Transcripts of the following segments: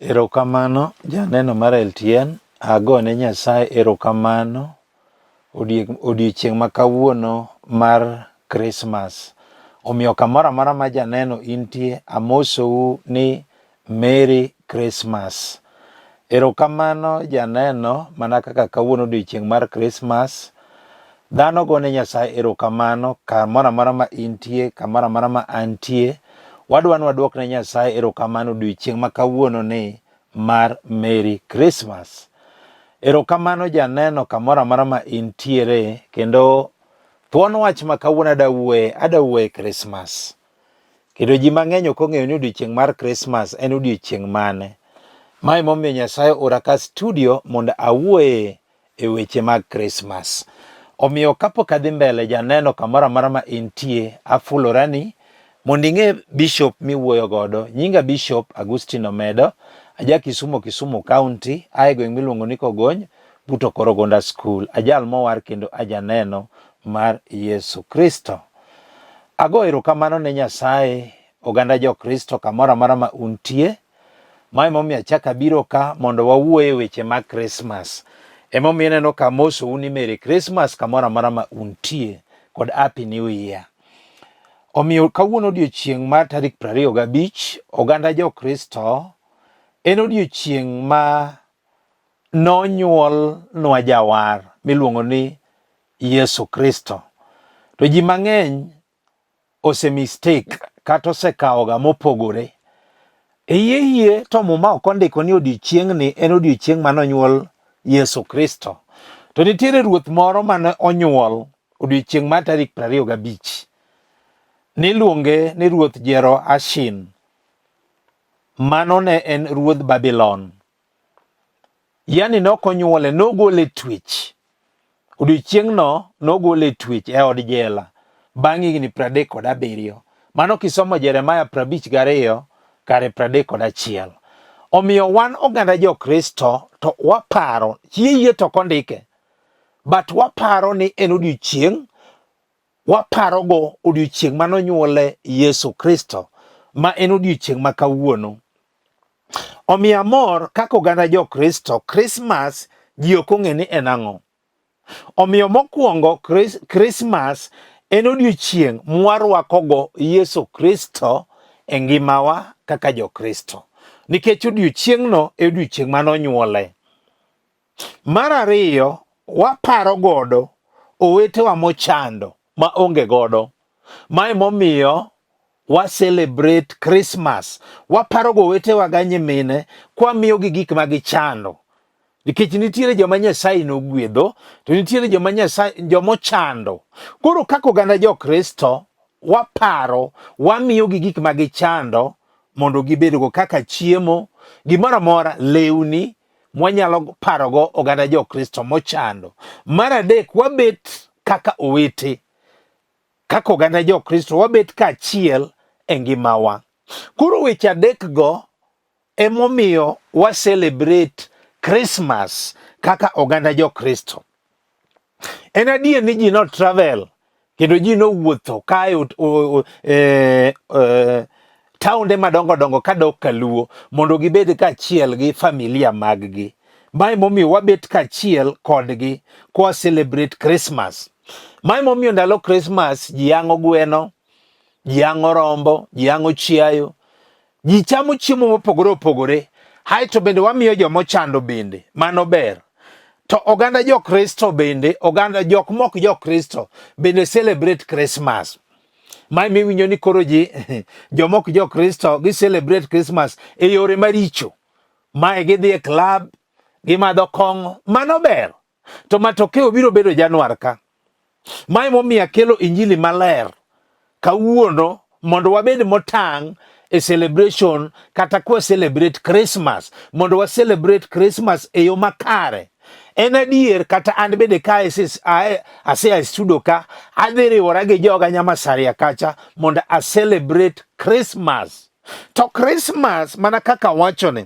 Erokamano janeno mar LTN, agone Nyasaye erokamano odiechieng' ma kawuono mar Krismas. Omiyo kamoro amora ma janeno intie, amosou ni Merry Christmas. Erokamano janeno mana kaka kawuono odiechieng' mar Krismas, dhano gone Nyasaye erokamano kamoro amora ma intie, kamoro amora ma antie. Wadwa ni waduok ne Nyasaye erokamano odiechieng' ma kawuono ni mar Merry Christmas. Erokamano janeno kamoro amora ma intiere kendo thuon wach ma kawuono ada wuoye, ada wuoye Christmas. Kendo ji mang'eny ok ong'eyo ni odiechieng' mar Krismas en odiechieng' mane. Mae momiyo Nyasaye ora ka studio mondo awuoye e weche mag Krismas. Omiyo kapok adhi mbele janeno kamoro amora ma intie, afulorani mondo ing'e bishop miwuoyo godo. Nyinga Bishop Agustino Omedo, aja Kisumo, Kisumu County, ae gweng' miluongo ni Kogony, but Okorogonda School. Ajal mowar kendo ajaneno mar Yesu Kristo. Ago erokamano ne Nyasaye, oganda jo-Kristo kamoro amora ma untie. Ma emomiyo achako abiro ka mondo wawuo e weche mag Krismas. Emomiyo ineno ka amosou ni Merry Christmas kamoro amora ma untie kod Happy New Year. Omiyo kawuono odiechieng' mar tarik 25, oganda jo-Kristo en odiechieng' ma nonyuolnwa jawar miluongo ni Yesu Kristo. To ji mang'eny ose mistake kata osekawoga mopogore. E yie yie to Muma ok ondiko ni odiechieng'ni en odiechieng' mane onyuol Yesu Kristo. To nitiere ruoth moro mane onyuol odiechieng' mar tarik 25. Niluonge ni ruoth Jeroashin. Mano ne en ruodh Babylon. Yani ne ok onyuole, nogole e twech. Odiechieng'no nogole e twech e od jela bang' higni 37. Mano kisomo Jeremia 52 kare 31. Omiyo wan oganda Jokristo to waparo, hie hie to ok ondike, but waparo ni en odiechieng' waparogo odiechieng' mane onyuole Yesu Kristo ma en odiechieng' ma kawuono. Omiyo amor kaka oganda jo-Kristo, Krismas ji ok ong'e ni en ang'o. Omiyo mokwongo Krismas en odiechieng' mwarwakogo Yesu Kristo e ngimawa kaka jo-Kristo. Nikech odiechieng'no e odiechieng' mane onyuole. Mar ariyo, waparo godo owetewa mochando ma onge godo. Mae momiyo wa celebrate Christmas. Waparo go owetewa ga nyimine kwamiyogi gik ma gichando. Nikech nitiere joma Nyasaye nogwedho, to nitiere joma Nyasaye joma ochando. Koro kaka oganda jo-Kristo waparo, wamiyogi gik ma gichando mondo gibedgo kaka chiemo, gimoro amora, lewni, mwanyalo parogo oganda Jokristo mochando. Mar adek, wabet kaka owete, kaka oganda Jokristo wabet kaachiel e ngimawa. Koro weche adekgo emomiyo wa celebrate Christmas kaka oganda Jokristo. En adier ni ji no travel kendo ji nowuotho kae e, e, taonde madongo dongo kadok kaluo mondo gibed kaachiel gi familia maggi. Mae momiyo wabet kaachiel kodgi kwa celebrate Christmas. Mae momiyo ndalo Christmas ji yang'o gweno, ji yang'o rombo, ji yang'o chiayo, ji chamo chiemo mopogore opogore. Hae to bende wamiyo joma ochando bende, mano ber. To oganda Jokristo bende, oganda jok mok Jokristo bende celebrate Christmas. Mae miwinjo ni koro ji joma ok Jokristo gi celebrate Christmas e yore maricho. Mae gidhi e club, gimadho kong'o, mano ber. To matokeo biro bedo Januar ka. Mae momiyo akelo injili maler kawuono mondo wabed motang' e celebration kata kwa celebrate Christmas mondo wa celebrate Christmas e yo makare. En adier kata an bende ka asea e studio ka adhi riwora gi joga Nyamasaria kacha mondo a celebrate Christmas. To Christmas mana kaka wachoni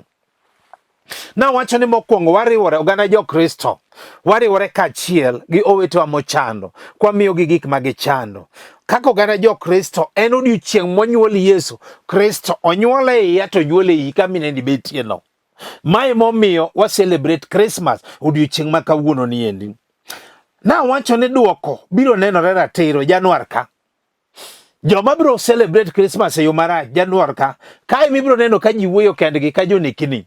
Nawacho ni mokwongo wariwore oganda Jokristo, wariwore kaachiel gi owetewa mochando, kwamiyogi gik ma gichando. Kaka oganda Jokristo, en odiechieng' monyuol Yesu Kristo, onyuole e iya to onyuole iyi ka mineni betie no. Mae momiyo wa celebrate Christmas odiochieng' ma kawuono ni endi. Nawacho ni duoko biro nenore ratiro Januar ka. Joma biro celebrate Christmas e yo marach Januar ka, kae mibiro neno ka ji wuoyo kendgi ka jonekni.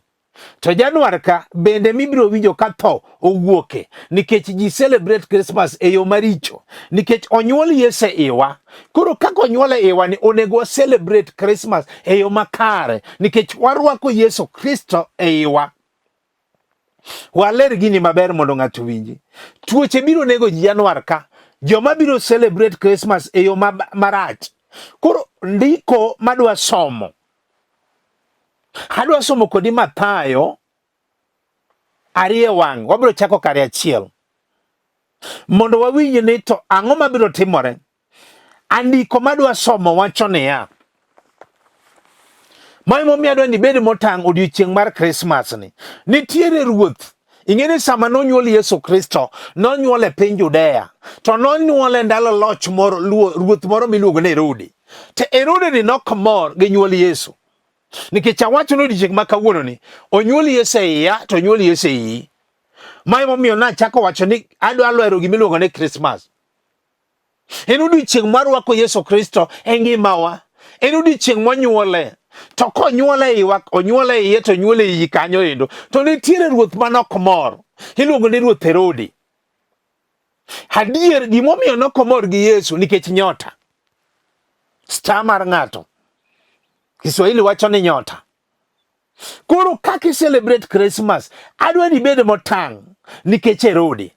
To Januar ka bende mibiro winjo ka tho owuoke nikech ji celebrate Christmas e yo maricho nikech onyuol Yesu e iwa. Koro kaka onyuol e iwa ni onego wa celebrate Christmas e yo makare nikech warwako Yesu Kristo e iwa. Waler gini maber mondo ng'ato owinji. Tuoche biro nego ji Januar ka. Joma biro celebrate Christmas e yo marach. Koro ndiko madwa somo. Adwa somo kodi Mathayo ariyo wang'. Wabiro chako kare achiel. Mondo wawinj ni to ang'o mabiro timore. Andiko madwa somo wacho niya, ma emomiyo adwa ni ibed motang' odiechieng' mar Krismas ni. Nitiere ruoth. Ing'e ni sama nonyuol Yesu Kristo, nonyuol e piny Judea. To nonyuole ndalo loch moro, ruoth moro miluongo ni Herode. To Herode ni nok mor gi nyuol Yesu. Nikech awacho ni odiechieng' ma kawuono ni, onyuol Yesu e iya to onyuol Yesu e iyi. Ma emomiyo nachako wacho ni adwa lwero gima iluongo ni Krismas. En odiechieng' marwako Yesu Kristo e ngimawa. En odiechieng' monyuole. To konyuole e iwa, onyuole e iye to onyuole e iyi kanyo endo. To nitiere ruoth man ok mor. Iluongo ni Ruoth Herode. Adier gimomiyo nok omor gi Yesu nikech nyota. Star mar ng'ato. Kiswahili wacho ni nyota. Koro kaka i celebrate Christmas, adwa ni ibed motang' nikech Herode.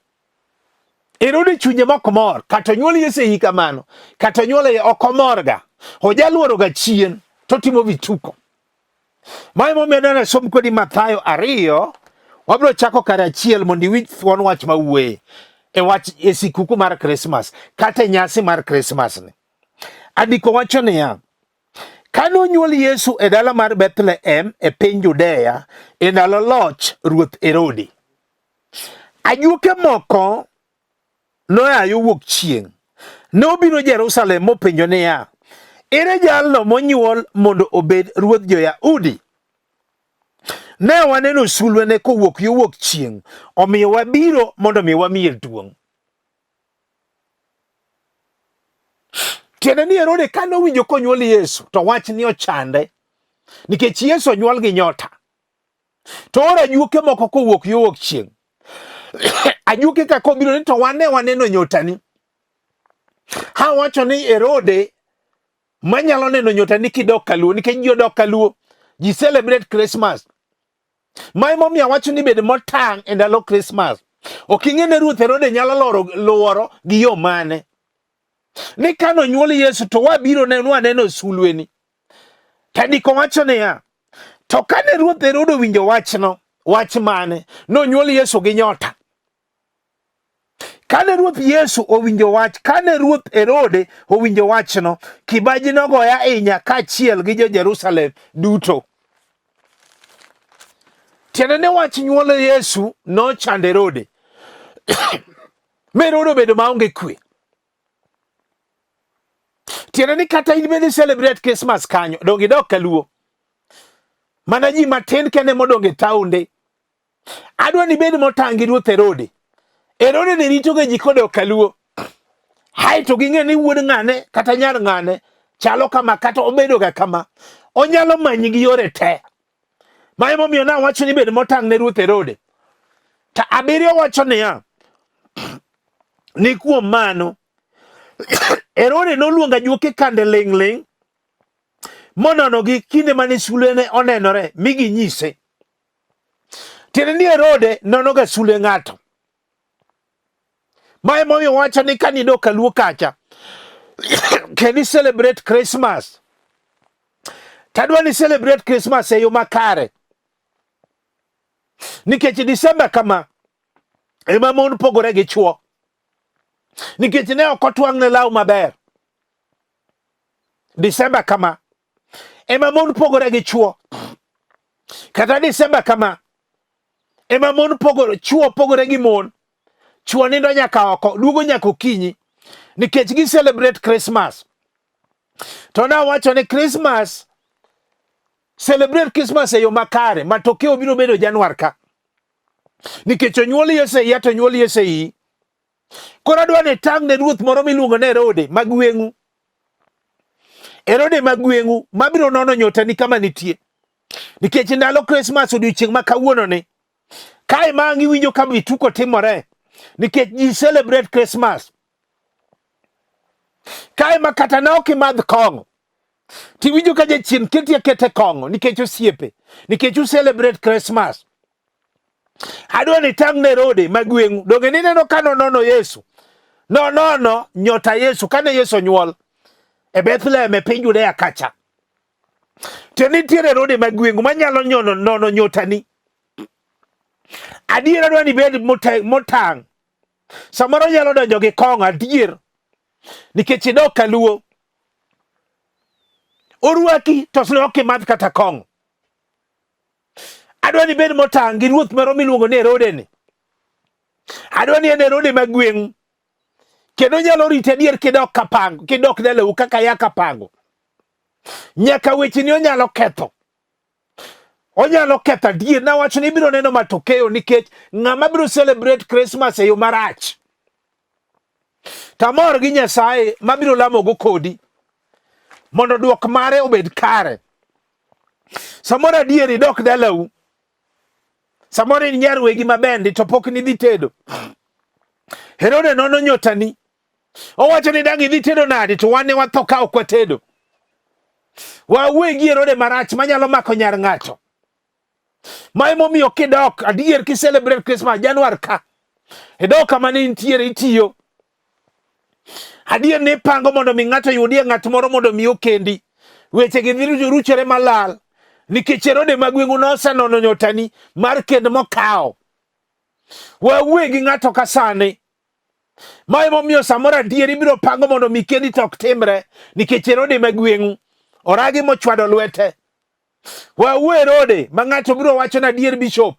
Herode chunye mok mor, kata onyuol Yesu e kamano, kata onyuol e ok omorga. Ojaluoroga chien to timo vituko. Ma emomiyo adwa nasom kodi Mathayo 2, wabiro chako kar achiel mondo iwinj thuon wach ma wuoye e wach e sikuku mar Christmas kata e nyasi mar Christmas ni. Andiko wacho niya, Kane onyuol Yesu e dala mar Bethlehem e piny Judea e ndalo loch ruoth Herode, ajuoke moko noa yo wuok chieng' nobiro Jerusalem mopenjo niya, Ere jalno monyuol mondo obed ruodh jo-Yahudi? Ne waneno sulwene kowuok yo wuok chieng', omiyo wabiro mondo mi wamiye duong'. Tiende ni Herode kane owinjo konyuol Yesu to wach ni ochande nikech Yesu onyuol gi nyota. To oro ajuoke moko kowuok yo wuok chieng'. Ajuoke ka kobiro ni to wane waneno nyotani. Ha wacho ni Herode manyalo neno nyotani kidok kaluo nikech ji odok kaluo. Ji celebrate Christmas. Ma emomiyo awacho ni bed motang' e ndalo Krismas. Ok ing'e ne Ruoth Herode nyalo loro luoro gi yo mane. Ni kane onyuol Yesu to wabiro ne nwaneno sulweni. To ndiko wacho niya, to kane Ruoth Herode owinjo wachno, wach mane? Nonyuol Yesu gi nyota. Kane Ruoth Yesu owinjo wach, kane Ruoth Herode owinjo wachno, kibaji nogoye ahinya kaachiel gi jo-Jerusalem duto. Tiende ni wach nyuolo Yesu nochando Herode. Mi Herode obedo maonge kwe. Tiende ni kata in bende celebrate Christmas kanyo, donge idok kaluo. Mana ji matin kende modong' e taonde Adwa ni ibed motang' gi ruoth Herode. Herode ne ritoga ji kodok kaluo. Hai to ging'e ni wuod ng'ane kata nyar ng'ane chalo kama kata obedoga kama. Onyalo manyi gi yore te. Ma emomiyo nawacho ni bed motang' ne ruoth Herode. To abiriyo wacho niya, ni kuom mano, Herode noluongo ajuoke kande ling' ling' mononogi kinde mane sulwene onenore mi ginyise. Tiende ni Herode nonoga sulwe ng'ato. Ma emomiyo wacho ni ka nidok kaluo kacha kendo i celebrate Christmas. Tadwa ni celebrate Christmas e yo makare. Nikech December kama ema mon pogore gi chwo. Nikech ne ok otwang'ne law maber. December kama ema mon pogore gi chwo. Kata Disemba kama ema mon pogore, chwo pogore gi mon. Chwo nindo nyaka oko, duogo nyaka okinyi nikech gi celebrate Christmas. To nawacho ni Christmas Celebrate Christmas e yo makare, matokeo biro bedo Januar ka. Nikech onyuol Yesu e iya to onyuol Yesu e iyi. Koro adwa ni tang' ne ruoth moro miluongo ni Herode mag gweng'u. Herode mag gweng'u mabiro nono nyotani kama nitie. Nikech ndalo Christmas odiochieng' ma kawuono ni kae ma ang' iwinjo ka vituko timore nikech ji celebrate Christmas. Kae ma kata ne ok imadh kong'o tiwinjo ka jachien keti aketa kong'o nikech osiepe, nikech u celebrate Christmas. Adwa ni tang' ne Herode ma gweng'u. Donge nineno ka nonono Yesu? Nonono nyota Yesu kane Yesu onyuol e Bethlehem e piny Judea kacha. To nitiere Herode ma gweng'u manyalo nyono nono nyotani. Adier adwa ni ibed motang'. Samoro nyalo donjo gi kong'o adier nikech idok kaluo. Orwaki to ok imadh kata kong'o. Adwa ni ibed motang' gi ruoth moro miluongo ni Herode ni. Adwa ni en Herode ma gweng'u. Kendo nyalo riti adier kidok kapango, kidok dalau kaka ya kapango. Nyaka wecheni onyalo ketho. Onyalo ketho adier. Nawacho ni ibiro neno matokeo nikech ng'ama biro celebrate Christmas e yo marach. Tamor gi Nyasaye mabiro lamogo kodi mondo duok mare obed kare. Samoro adier idok dalau, samoro in nyar wegi mabendi to pok nidhi tedo. Herode nono nyotani, owacho ni dang' idhi tedo nadi to wan ne watho ka ok watedo. Wawegi Herode marach manyalo mako nyar ng'ato. Ma emomiyo kidok adier ki celebrate Christmas Januar ka idok kama ne intiere itiyo adier ne ipango mondo mi ng'ato oyudie ng'at moro mondo mi okendi weche gi dhi ruchere malal nikech Herode ma gweng'u nosenono nyotani mar kend mokawo. Wawuoye gi ng'ato ka sani ma emomiyo samoro adier ibiro pango mondo mi kendi to ok timre nikech Herode ma gweng'u oragi mochwado lwete. Wawuo Herode ma ng'ato biro wacho na adier bishop.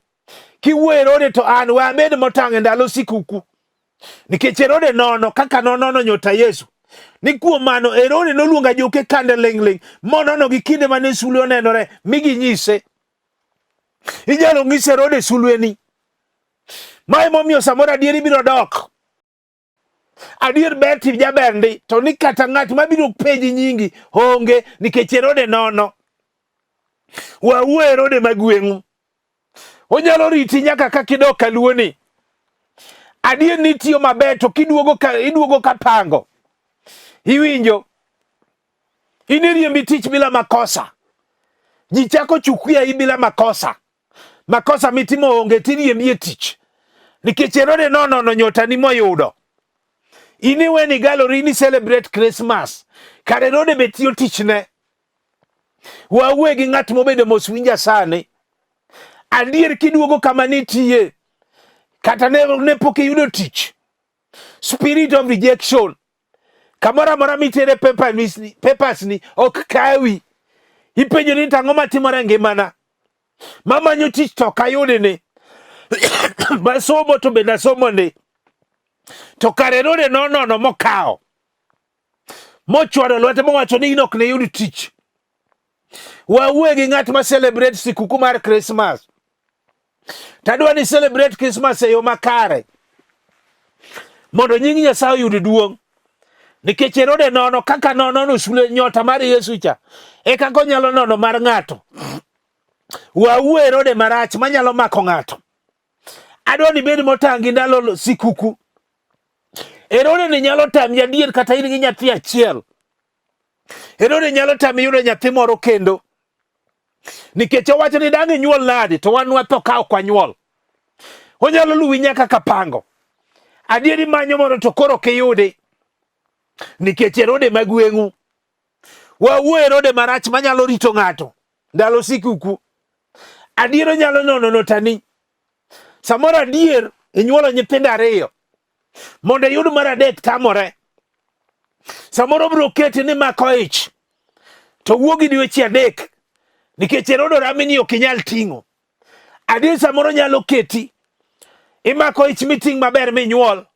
Kiwuo Herode to an we abed motang' e ndalo sikuku. Nikech Herode nono kaka nonono nyota Yesu. Ni kuom mano Herode noluongo ajoke kande ling' ling' monono gi kinde mane sulwe onenore mi ginyise. Inyalo nyis Herode sulweni. Ma emomiyo samoro adier ibiro dok. Adier ber tim jaber ndi to ni kata ng'at mabiro penji nyingi onge nikech Herode nono. Wawuo Herode ma gweng'u. Onyalo riti nyaka ka kidok kaluoni. Adier ni itiyo maber to kiduogo ka iduogo ka pango. Iwinjo? In iriembi tich bila makosa. Ji chako chukwia bila makosa. Makosa mitimo onge tiriembi e tich. Nikech Herode nonono nyotani moyudo. In iwe ni galori ni celebrate Christmas. Kare Herode be tiyo tichne. Wawuoye gi ng'at mobedo mos winja sani. Adier kiduogo kama nitiye, kata ne pok iyudo tich. Spirit of rejection. Kamoro amora mitere papers ni ok kawi. Ipenjo ni to ang'o matimore e ngimana? Mamanyo tich to ok ayudi ni. Masomo to bende asomo ndi. To kare Herode nonono mokawo. Mochwado lwete mowacho ni in ok ne yud tich. Wawuoye gi ng'at ma celebrate sikuku mar Christmas. Tadwa ni celebrate Christmas e yo makare mondo nying Nyasaye oyud duong'. Nikech Herode nono kaka nonono sule nyota mar Yesu cha, e kaka onyalo nono mar ng'ato. Wawuo Herode marach manyalo mako ng'ato. Adwa ni ibed motang' gi ndalo sikuku. Herode ni nyalo tami adier kata in gi nyathi achiel. Herode nyalo tami yudo nyathi moro kendo. Nikech owacho ni dang' inyuol nadi to wan watho ka ok wanyuol. Onyalo luwi nyaka kapango. Adier imanyo mondo to koro ok iyudi. Nikech Herode ma gweng'u. Wawuo Herode marach manyalo rito ng'ato ndalo sikuku. Adier onyalo nono notani. Samoro adier inyuolo nyithindo ariyo. Mondo iyud mar adek tamore. Samoro biro keti ni mako ich. To wuo gi dweche adek. Nikech Herode orami ni ok inyal ting'o. Adier samoro nyalo keti. Imako ich miting' maber minyuol.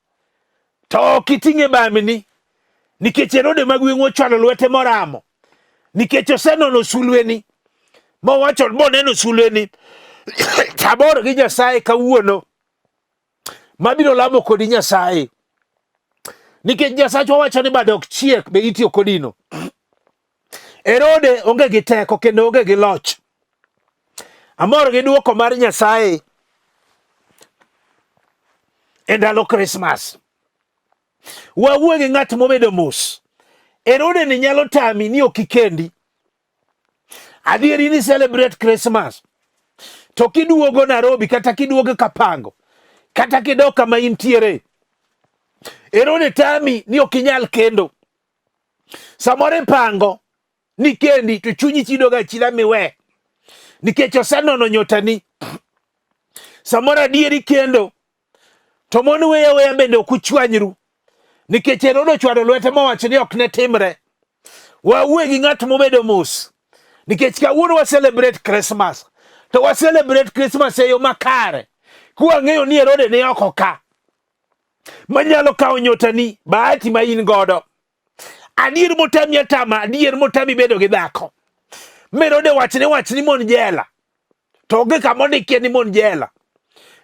To ok iting' e bamni. Nikech Herode ma gweng'u ochwalo lwete moramo. Nikech osenono sulweni. Mowacho moneno sulweni tabor gi Nyasaye kawuono mabiro lamo kodi Nyasaye. Nikech Nyasachwa wacho ni bade ok chiek be itiyo kodino. Herode onge gi teko kendo onge gi loch. Amor gi duoko mar Nyasaye e ndalo Krismas. Wawuo gi ng'at mobedo mos. Herode ni nyalo tami ni ok ikendi. Adieri ni celebrate Christmas. To kiduogo Nairobi kata kiduogo Kapango kata kidok kama intiere, Herode tami ni ok inyal kendo. Samoro ipango ni kendi to chunyi chidoga achida miwe nikech osenono nyotani. Samoro adieri kendo to mon weya weya bende ok uchwanyru nikech Herode ochwado lwete mowacho ni ok ne timre. Wawuoye gi ng'at mobedo mos nikech kawuono wa celebrate Christmas to wa celebrate Christmas e yo makare kwang'eyo ni Herode ni oko ka manyalo kawo nyotani bahati ma in godo. Adier motami atama, adier motami bedo gi dhako. Merode wachne wachni mon jela. To onge kama ondikie ni mon jela.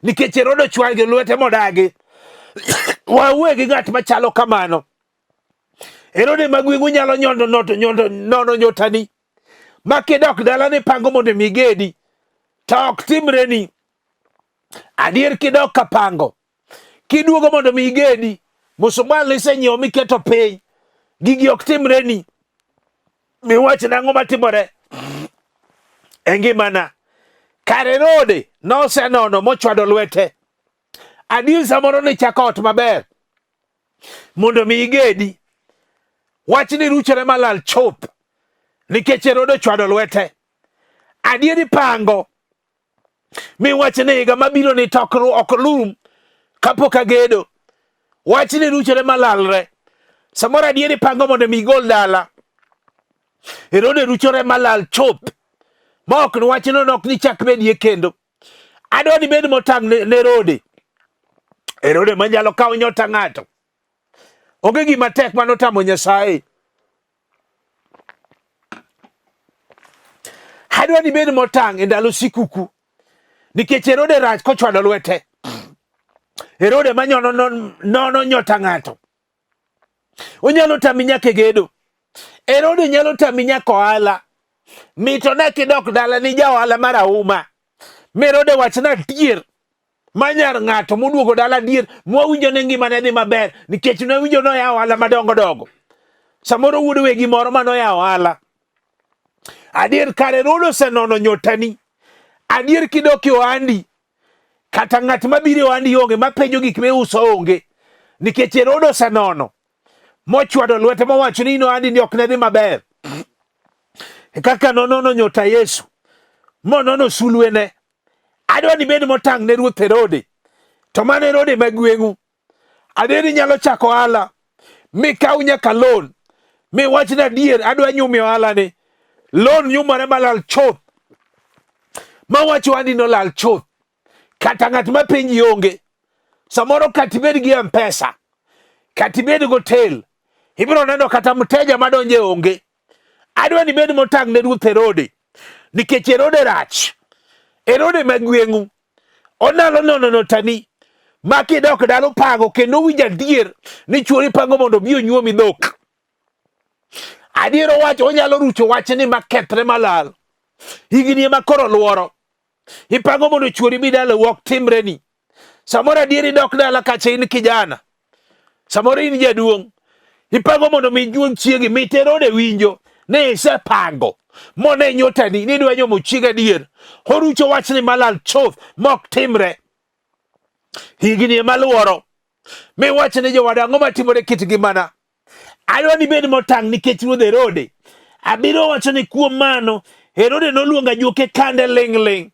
Nikech Herode ochwal gi lwete modagi. Wawuoye gi ng'at machalo kamano. Herode ma gweng'u nyalo nyondo noto nyondo nono nyotani. Ma kidok dala ni pango mondo mi gedi. To ok timreni. Adier kidok kapango Kiduogo mondo mi igedi, musumwal nisenyiewo miketo piny, gigi ok timreni. Miwach nang'o matimore e ngimana? Kare Herode nosenono mochwado lwete. Adier samoro nichako ot maber mondo mi igedi. Wachni ruchore malal chop nikech Herode ochwado lwete. Adier ipango miwach ni higa mabiro ni to ok lum kapok agedo. Wachni ruchore malalre. Samoro adier ipango mondo mi igol dala. Herode ruchore malal chop. Ma ok wachno nok ni chak bedie kendo. Adwa ni bed motang' ne Herode. Herode manyalo kawo nyota ng'ato. Onge gima tek mano tamo Nyasaye. Adwa ni bed motang' e ndalo sikuku nikech Herode rach kochwado lwete. Herode manyono nono nyota ng'ato. Onyalo tami nyaka e gedo. Herode nyalo tami nyaka ohala. Mito ne kidok dala ni ja ohala mar auma. Herode wachna adier manyar ng'ato moduogo dala adier mwawinjo ni ngimane dhi maber nikech nwawinjo noyawo ohala madongo dongo. Samoro wuod wegi moro ma noyawo ohala. Adier kare Herode osenono nyotani. Adier kidok e ohandi kata ng'at mabiro e ohandi onge mapenjo gik miuso onge nikech Herode osenono mochwado lwete mowacho ni in ohandi ni ok ne dhi maber. E kaka nonono nyota Yesu monono sulwene. Adwa ni bed motang' ne ruoth Herode. To mano Herode ma gweng'u. Adier inyalo chako ohala mikaw nyaka loan miwach ni adier adwa nyumi ohala ni. Loan nyumore malal chuth. Mawach ohandi nolal chuth. Kata ng'at ma penji onge. Samoro kata ibed gi M-Pesa, kata ibed gi hotel, ibiro neno kata mteja madonje onge. Adwa ni bed motang' ne ruoth Herode nikech Herode rach. Herode ma gweng'u onyalo nono notani ma kidok dalo pango kendo winjo adier ni chuori pango mondo obi onyuomi dhok. Adier owacho onyalo rucho wachni makethre malal. Higni ema koro luoro. Ipango mondo chuori bi dalau ok timreni. Samoro adier idok dala kacha in kijana. Samoro in jaduong'. Ipango mondo mi nyuom chiegi mit Herode winjo ni isepango mone nyotani ni idwa nyuomo chiegi adier. Orucho wachni malal chuth mok timre. Higni ema luoro. Miwach ni jowada ang'o matimore kit ngimana. Adwa ni bed motang' nikech ruodh Herode. Abiro wacho ni kuom mano, Herode noluongo ajuoke kande ling' ling'.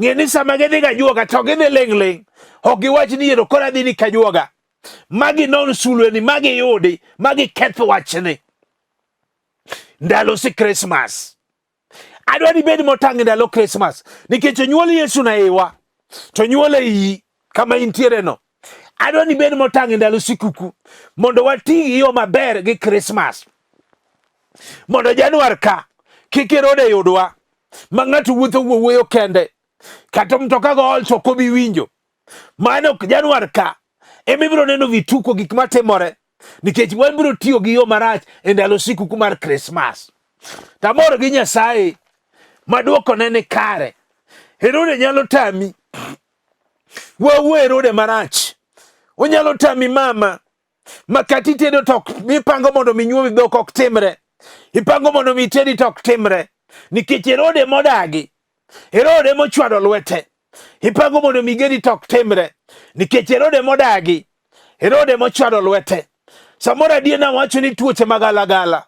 Ng'e ni sama gidhi gajuoga to gidhi ling' ling'. Ok giwach ni ero koro adhi ni kajuoga. Magi non sulweni, magi yudi, magi keth wachni. Ndalo si Christmas. Adwa ni bed motang' e ndalo Christmas nikech onyuol Yesu na iwa to onyuol e iyi kama intiere no. Adwa ni bed motang' e ndalo sikuku mondo wati gi yo maber gi Christmas. Mondo Januar ka kik Herode yudwa. Ma ng'ato wuotho wuoyo kende. Kata mtoka go ol to ok obi winjo. Mano Januar ka ema ibiro neno vituko gik matimore nikech wabiro tiyo gi yo marach e ndalo sikuku mar Krismas. Tamor gi Nyasaye ma dwokone ni kare. Herode nyalo tami. Wawuo Herode marach. Onyalo tami mama makati itedo to mipango mondo minyuomi dhok ok timre. Ipango mondo mitedi to ok timre. Nikech Herode modagi. Herode mochwado lwete. Ipango mondo migedi to ok timre. Nikech Herode modagi. Herode mochwado lwete. Samoro adier nawacho ni tuoche magalagala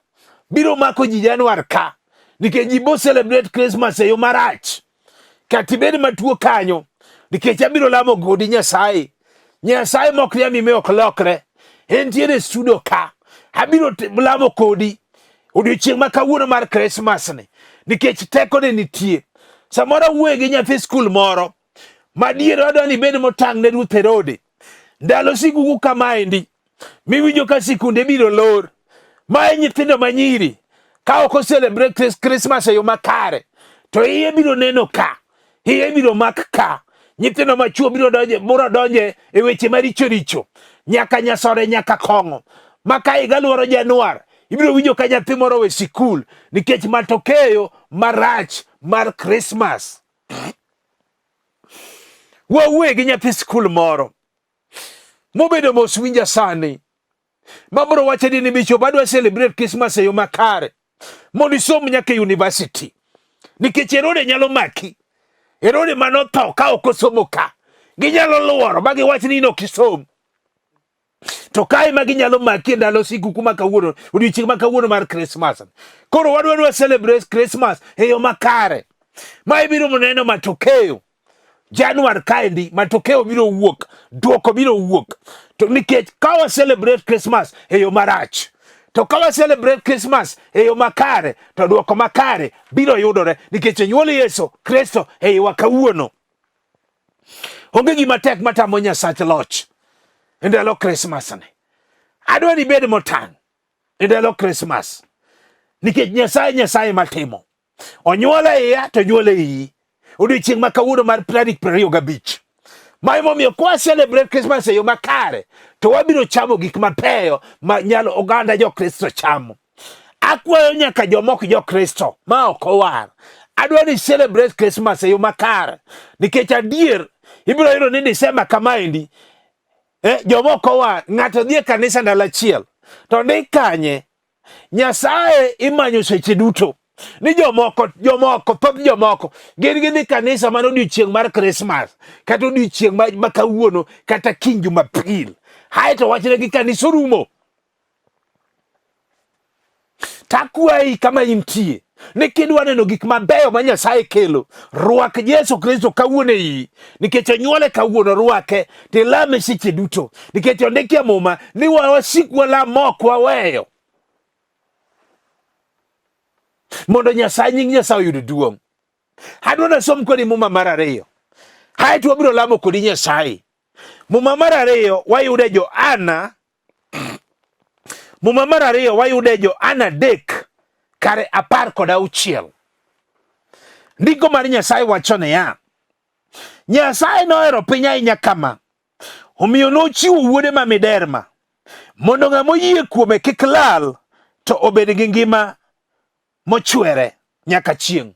biro mako ji Januar ka nikech ji bo celebrate Christmas e yo marach. Kata ibed matuo kanyo nikech abiro lamo godi Nyasaye. Nyasaye mok riambi mi ok lokre. Entiere e studio ka. Abiro lamo kodi odiochieng' ma kawuono mar Christmas ni nikech tekone nitie. Samoro awuoye gi nyathi skul moro madier odwa ni ibed motang' ne Ruoth Herode. Ndalo sikuku kamaendi miwinjo ka sikunde biro lor, mae nyithindo manyiri ka ok ocelebrate Christmas e yo makare to iye biro neno ka iye biro mak ka nyithindo machuo biro donje biro donje e weche maricho richo nyaka nyasore nyaka kong'o ma ka higa luoro Januar ibiro winjo ka nyathi moro we sikul nikech matokeo marach mar Christmas. Wawuoye gi nyathi skul moro mobedo mos winja sani mabro wacho ni bishop adwa celebrate Christmas e yo makare mondo isom nyaka e university nikech Herode nyalo maki. Herode manotho ka ok osomo ka ginyalo luoro ma giwach ni in ok isom to kae ma ginyalo maki e ndalo sikuku ma kawuono odiochieng' ma kawuono mar Christmas. Koro wadwa dwa celebrate Christmas e yo makare ma ibiro neno matokeo Januar kaendi matokeo biro wuok, dwoko biro wuok. To nikech ka wa celebrate Christmas e yo marach, to ka wa celebrate Christmas e yo makare, to dwoko makare biro yudore nikech onyuol Yesu Kristo e iwa kawuono. Onge gima tek matamo Nyasach loch e ndalo Christmas ni. Adwa ni ibed motang' e ndalo Christmas nikech Nyasaye Nyasaye matimo. Onyuole iya to onyuole iyi. Odiochieng' ma kawuono mar tarik 25. Ma emomiyo kwa celebrate Christmas e yo makare to wabiro chamo gik mabeyo ma nyalo oganda jo-Kristo chamo. Akwayo nyaka joma ok jo-Kristo ma ok owar. Adwa ni celebrate Christmas e yo makare nikech adier ibiro yudo ni December kamaendi joma ok owar ng'ato dhi e kanisa ndalo achiel to ni kanye Nyasaye imanyo seche duto ni jomoko jomoko thoth jomoko gin gidhi kanisa mana odiochieng' mar Krismas kata odiochieng' ma kawuono kata kiny Jumapil hae to wachnegi kanisa orumo. Takwayi kama intie ni kidwa neno gik mabeyo ma Nyasaye kelo, rwak Yesu Kristo kawuono e iyi, nikech onyuole kawuono, rwake tilame seche duto, nikech ondiki e Muma ni wasik walam ma ok waweyo, mondo Nyasaye nying Nyasaye oyud duong'. Adwa nasom kodi Muma mar ariyo, kaeto wabiro lamo kodi Nyasaye. Muma mar ariyo wayude Johana Muma mar ariyo wayude Johana 3 kare 16. Ndiko mar Nyasaye wacho niya, Nyasaye nohero piny ahinya kama, omiyo nochiwo wuode ma miderma, mondo ng'ama oyie kuome kik lal, to obed gi ngima mochwere nyaka chieng'.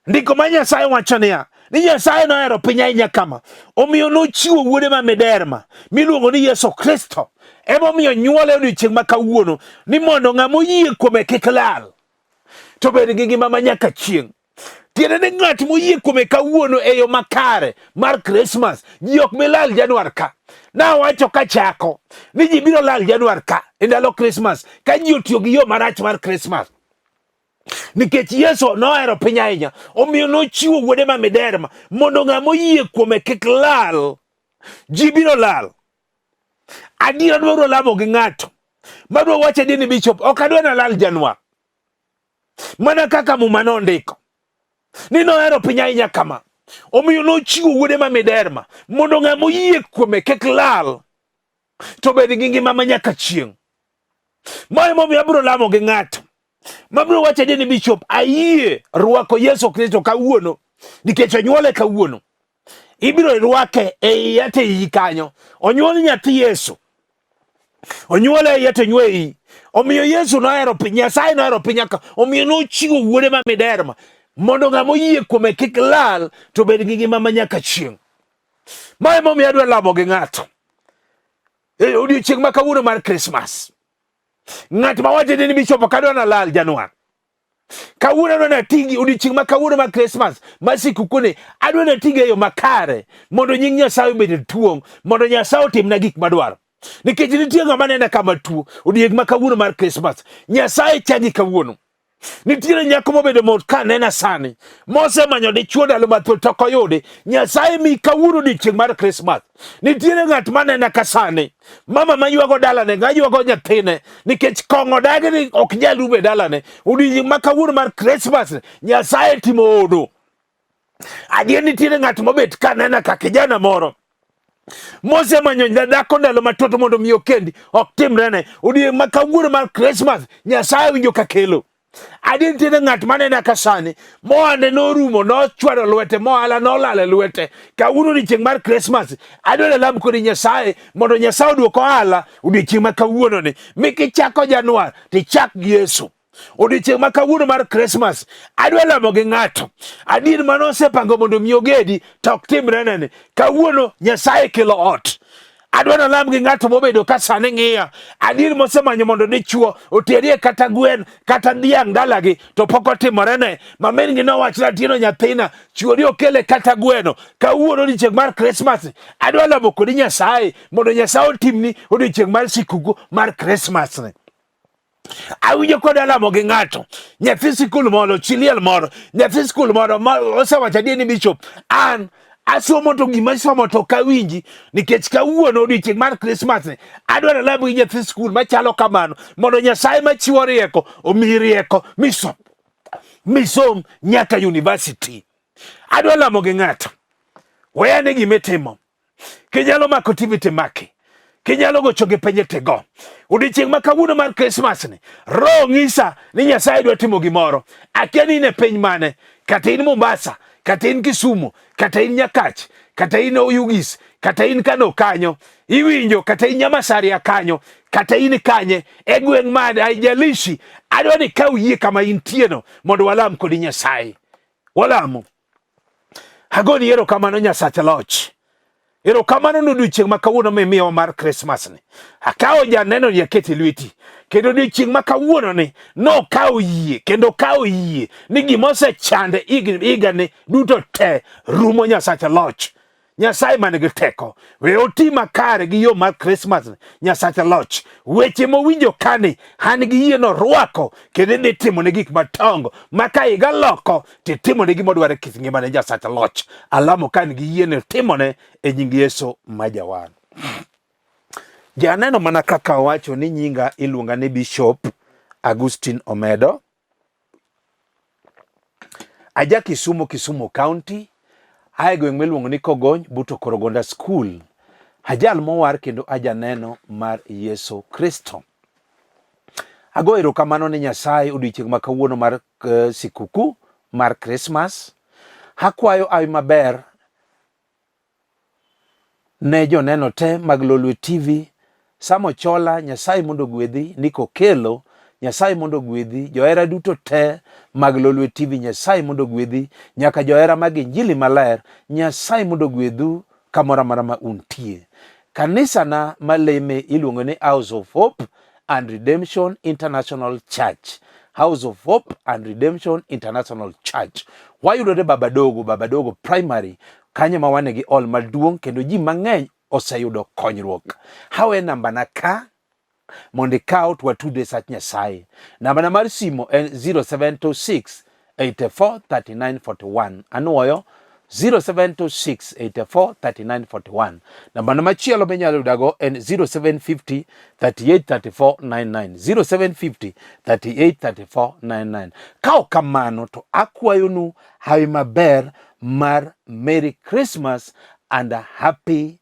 Ndiko ma Nyasaye wacho niya, ni Nyasaye nohero piny ahinya kama, omiyo nochiwo wuode ma miderma miluongo ni Yesu Kristo. Emomiyo nyuole odiechieng' ma kawuono, ni mondo ng'ama oyie kuome kik lal, to bed gi ngima ma nyaka chieng'. Tiende ni ng'at moyie kuome kawuono e yo makare mar Krismas, ji ok bi lal Januar ka. Nawacho kachako ni ji biro lal Januar ka e ndalo Krismas ka ji otiyo gi yo marach mar Krismas. Nikech Yesu nohero piny ahinya, omiyo nochiwo wuode ma miderma mondo ng'ama oyie kuome kik lal. Ji biro lal. Adiera dwaro lamo gi ng'ato madwa wacho adier ni bishop ok adwa nalal Januar. Mana kaka Muma nondiko ni nohero piny ahinya kama, omiyo nochiwo wuode ma miderma mondo ng'ama oyie kuome kik lal, to bed gi ngima ma nyaka chieng'. Ma emomiyo abiro lamo gi ng'ato. Mabiro wacho ni bishop ayie rwako Yesu Kristo kawuono nikech onyuole kawuono. Ibiro rwake e iye to iyi kanyo. Onyuol nyathi Yesu. Onyuole e iye to onyuole e iyi. Omiyo Yesu nohero piny, Nyasaye nohero piny nyaka omiyo nochiwo wuode ma miderma mondo ng'ama oyie kuome kik lal to bed gi ngima ma nyaka chieng'. Ma emomiyo adwa lamo gi ng'ato e odiechieng' ma kawuono mar Krismas. Ng'at ma wacho ni bishop ok adwa nalal Januar. Kawuono adwa natigi odiechieng' ma kawuono mar Krismas ma sikukuni adwa natigi e yo makare mondo nying Nyasaye obed tuong' mondo Nyasaye otimna gik madwaro. Nikech nitie ng'ama nena kama tuo odiechieng' ma kawuono mar Krismas. Nyasaye changi kawuono. Nitiere nyako mobedo mot ka nena sani mosemanyo dichuo ndalo mathoth to ok oyudi. Nyasaye mi kawuono odiechieng' mar Krismas. Nitiere ng'at manena ka sani, mama ma ywago dalane, nga ywago nyathine nikech kong'o dagi ni ok nyal rumo e dalane. Odiechieng' ma kawuono mar Krismas Nyasaye timo hono. Adier nitiere ng'at mobet ka nena ka kijana moro mosemanyo dhako ndalo mathoth mondo mi okendi ok timrene. Odiechieng' ma kawuono mar Krismas Nyasaye winjo ka kelo. Adier nitiere ng'at manena ka sani mohande norumo nochwado lwete mohala nolal e lwete. Kawuono odiechieng' mar Krismas adwaro lam kodi Nyasaye mondo Nyasaye oduok ohala odiechieng' ma kawuono ni mi kichako Januar tichak gi Yesu. Odiechieng' ma kawuono mar Krismas adwa lamo gi ng'ato. Adier mano osepango mondo mi ogedi to ok timre nene. Kawuono Nyasaye kelo ot. Adwa nalam gi ng'ato mobedo ka sani ng'iya. Adier mosemanyo mondo dichuo oterie kata gwen kata dhiang' dalagi to pok otimorene. Ma min gi nowachna Atieno nyathina chuori okele kata gweno. Kawuono odiechieng' mar Krismas adwa lamo kodi Nyasaye mondo Nyasaye otimni odiechieng' mar sikuku mar Krismas ni. Awinjo kod alamo gi ng'ato nyathi sikul moro chi liel moro nyathi sikul moro ma osewacho adier ni bishop an asomo to gima isomo to ok awinji nikech kawuono odiechieng' mar Krismas ni adwaro lamo gi nyathi sikul machalo kamano mondo Nyasaye machiwo rieko omiyi rieko misom misom nyaka university. Adwa lamo gi ng'ato weyane gima itimo Kinyalo mako TV timaki. Kinyalo gocho gi penye tigo. Odiechieng' ma kawuono mar Krismas ni, Roho ng'isa ni Nyasaye dwa timo gimoro. Akia ni in e piny mane, kata in Mombasa, kata in Kisumu, kata in Nyakach, kata in Oyugis, kata in Kano kanyo, iwinjo, kata in Nyamasaria kanyo, kata in kanye, e gweng' mane, haijalishi, adwa ni ikaw yie kama intieno mondo walam kodi Nyasaye. Walamo. Agoni erokamano Nyasach loch. Erokamano ne odiechieng' ma kawuono mimiyowa mar Krismas ni. Akawo janeno ni akete lweti. Kendo odiechieng' ma kawuono ni nokawo yie kendo okawo yie ni gima osechande higani duto te rumo Nyasach loch. Nyasaye man gi teko, we oti makare gi yo mar Krismas. Nyasach loch, weche mowinjo kani, an gi yie norwako kendo idhi timone gik madongo ma ka higa loko titimone gima odwaro e kit ngimane. Nyasach loch, alamo ka an gi yie ni timone e nying Yesu ma Jawar. Janeno mana kaka owacho ni nyinga iluonga ni Bishop Augustine Omedo. Aja Kisumu, Kisumu County, ae gweng' miluongo ni Kogony but Okorogonda School. Ajal mowar kendo ajaneno mar Yesu Kristo. Ago erokamano ne Nyasaye odiochieng' ma kawuono mar uh, sikuku mar Krismas. Akwayo awi maber Ne joneno te mag Lolwe TV, Sam Ochola, Nyasaye mondo ogwedhi, Nick Okello, Nyasaye mondo ogwedhi, johera duto te mag Lolwe TV, Nyasaye mondo ogwedhi, nyaka johera mag Injili Maler, Nyasaye mondo ogwedhu kamoro amora ma untie. Kanisana maleme iluongo ni House of Hope and Redemption International Church. House of Hope and Redemption International Church. Wayudore Babadogo, Babadogo Primary, kanyo ma wane gi hall maduong' kendo ji mang'eny oseyudo konyruok. Hawe nambana ka mondo ikaw to watudre sach Nyasaye. Nambana mar simo en 0726 84 39 41. Anuoyo 0726 84 39 41. Nambana machielo minyalo yudago en 0750 38 34 99. 0750 38 34 99. Ka ok kamano to akwayonu hawi maber mar Merry Christmas and a Happy